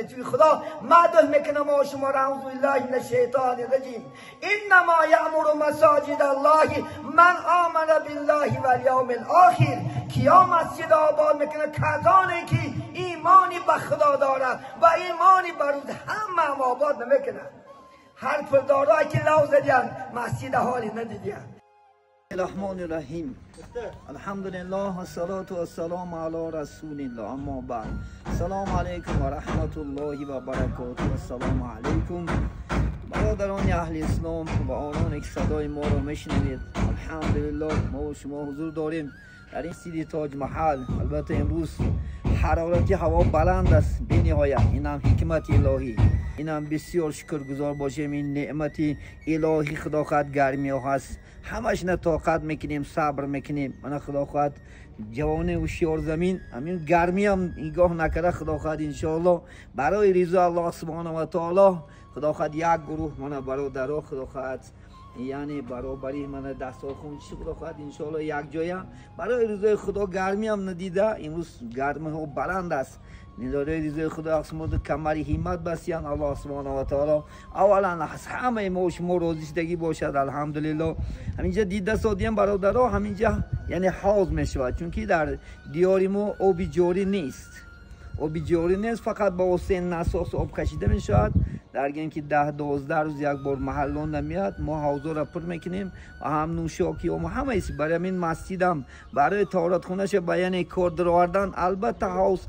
توی خدا مدح میکنه ما شما را. اعوذ بالله من الشیطان الرجیم. انما یأمر مساجد الله من آمن بالله والیوم الاخر. کیا مسجد آباد میکنه؟ کسانی که ایمانی به خدا دارد و ایمانی به روز. همه هم آباد نمیکنه. هر پولدارایی که لو زدین مسجد حالی ندیدین. الرحمن الرحیم. الحمدلله و صلاة و السلام علی رسول الله. اما بعد، سلام علیکم و رحمت الله و برکاته. السلام علیکم برادران اهل اسلام و آنان که صدای ما را میشنوید. الحمدلله ما و شما حضور داریم در این سیدی تاج محل. البته امروز حرارت هوا بلند است بی نهایت. این هم حکمت الهی، این هم بسیار شکرگزار باشیم. این نعمت الهی خدا خواهد گرمی ها هست، همش نه طاقت میکنیم، صبر میکنیم. من خدا خواهد جوان هوشیار زمین همین گرمی هم نگاه نکرده خدا خواهد انشاءالله برای رضا الله سبحانه و تعالی خدا خواهد یک گروه من برادرها خدا خواهد یعنی برابری من دستارخون چی خدا خواهد انشاءالله یک جایم برای رضای خدا. گرمی هم ندیده، امروز گرمی ها بلند است. نداره رضای خدا اقسمات کمری همت بسیان. الله سبحانه و تعالی اولا از همه ما و شما راضی شدگی باشد. الحمدلله همینجا دیده سادیم برادرها، همینجا یعنی حوض میشود، چون که در دیار ما آب جاری نیست. آب جاری نیست، فقط با واسطه نساس آب کشیده میشود. در که 10-12 روز یک بار محلان نمیاد، ما حوض را پر میکنیم و هم نوشاکی و همه ایسی. برای همین مسجد هم برای طهارت خونش به یعنی کار درآوردن البته حوض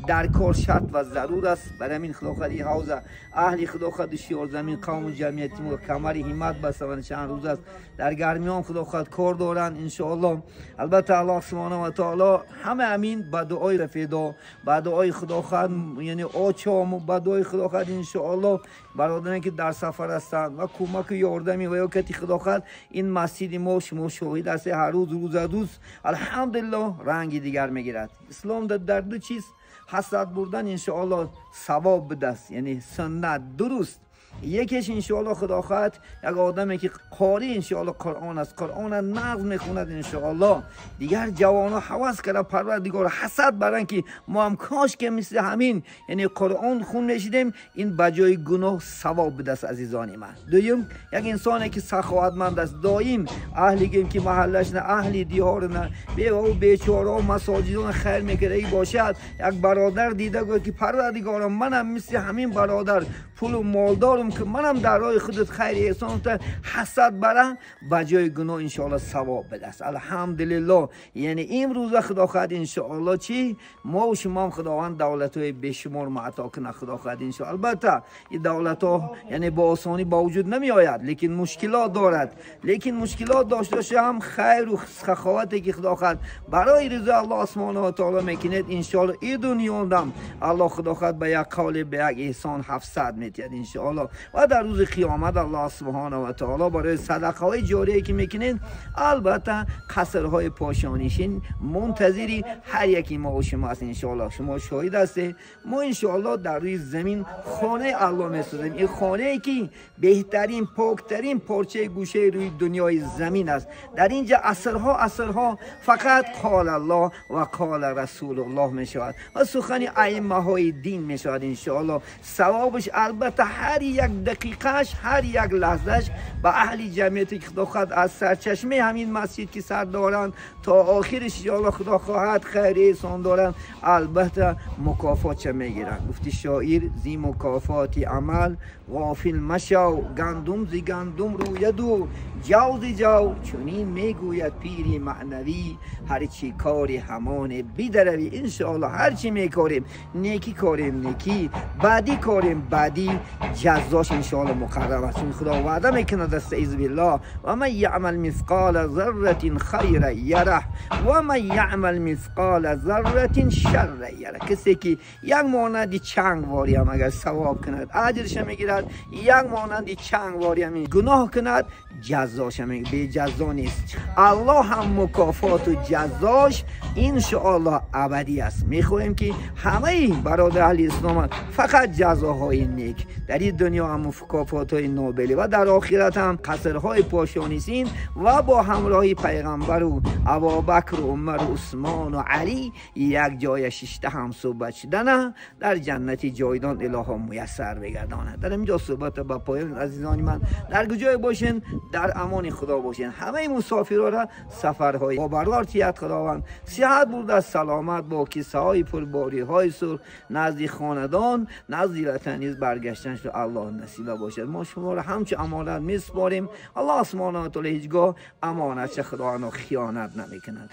در کار شرط و ضرور است. برای همین خدا خواهد این حوض اهل خدا خواهد شیار زمین قوم و جمعیتی ما کمر همت بستند. چند روز است در گرمی هم خدا خواهد کار دارند انشاءالله. البته الله سبحانه و تعالی همه امین به دعای رفیدا، به دعای خدا خواهد یعنی آچام و به دعای خدا خواهد انشاءالله برادران که در سفر هستند و کمک و یاردمی و یا کتی خدا خواهد این مسجد ما شما شاهد هستید هر روز روز روز الحمدلله رنگ دیگر میگیرد. اسلام در دو چیز حسد بردن انشاءالله ثواب بدست، یعنی سنت درست. یکیش انشاءالله خدا خواهد یک آدمی که قاری انشاءالله قرآن است، قرآن نغز میخوند انشاءالله، دیگر جوانها هوس کرده پروردگار حسد برن که ما هم کاش که مثل همین یعنی قرآن خون نشیدیم. این بجای گناه ثواب بدست عزیزان من. دویم یک انسانی که سخاوتمند است، دایم اهلی گیم که محلش نه اهلی دیار نه به او بیچاره و مساجدان خیر میکرده باشد. یک برادر دیده گفت که پروردگارم منم مثل همین برادر پول و مال دارم که منم در راه خودت خیر احسان تا حسد برم، بجای گناه انشاءالله ثواب بدست. الحمدلله یعنی امروز خدا خواهد انشاءالله چی ما و شما هم خداوند دولت های بیشمار معطا کنه خدا خواهد انشاءالله. البته این دولت ها یعنی با آسانی با وجود نمی آید، لیکن مشکلات دارد، لیکن مشکلات داشته باشه هم خیر و سخاوتی که خدا خواهد برای رضا الله سبحانه و تعالی میکند انشاءالله. این دنیا هم الله خدا خواهد به یک قول به یک احسان 700 میتید انشاءالله. و در روز قیامت الله سبحانه و تعالی برای صدقه های جاریه که میکنین البته قصرهای پاشانیشین منتظری هر یکی ما و شما است انشاءالله. شما شاهد هستید ما انشاءالله در روی زمین خانه الله میسازیم. این خانه ای که بهترین پاکترین پارچه گوشه روی دنیای زمین است. در اینجا عصرها عصرها فقط قال الله و قال رسول الله میشود و سخن ائمه های دین میشود انشاءالله. ثوابش البته هر یک دقیقهش هر یک لحظهش به اهل جمعیتی که خدا خواهد از سرچشمه همین مسجد که سر دارند تا آخرش انشاءالله خدا خواهد خیر احسان دارند البته مکافات چه میگیرند. گفتی شاعر زی مکافات عمل غافل مشو، گندم زی گندم روید و جو زی جو. چنین میگوید پیری معنوی هرچی کاری همان بیدروی. انشاءالله هرچی میکاریم نیکی کاریم نیکی، بعدی کاریم بعدی، جزاش انشاءالله مقرر است. چون خدا وعده میکنه دست اعوذ بالله و من یعمل مثقال ذره خیرا یره و من یعمل مثقال ذره شر یره. کسی که یک مانند چنگ واری هم اگر ثواب کند اجرش میگیرد، یک مانند چنگ واری هم گناه کند جزاش میگیرد، به جزا نیست. الله هم مکافات و جزاش انشاءالله ابدی است. میخواهیم که همه برادر اهل اسلام فقط جزاهای نیک در این دنیا دنیا هم مکافات های نوبلی و در آخرت هم قصرهای پاشانیسین و با همراهی پیغمبر و ابابکر و عمر و عثمان و علی یک جای ششته هم صحبت شدن در جنت جایدان الها میسر بگرداند. در اینجا صحبت با پایان عزیزان من، در کجای باشین در امان خدا باشین. همه مسافرها را سفرهای با برار تیت خداوند صحت بود از سلامت با کیسه های پرباری های سرخ نزد خاندان نزد وطن نیز برگشتن شد الله نصیبه باشد. ما شما را همچه امانت میسپاریم. الله سبحانه و تعالی هیچگاه امانت خدا خیانت نمیکند.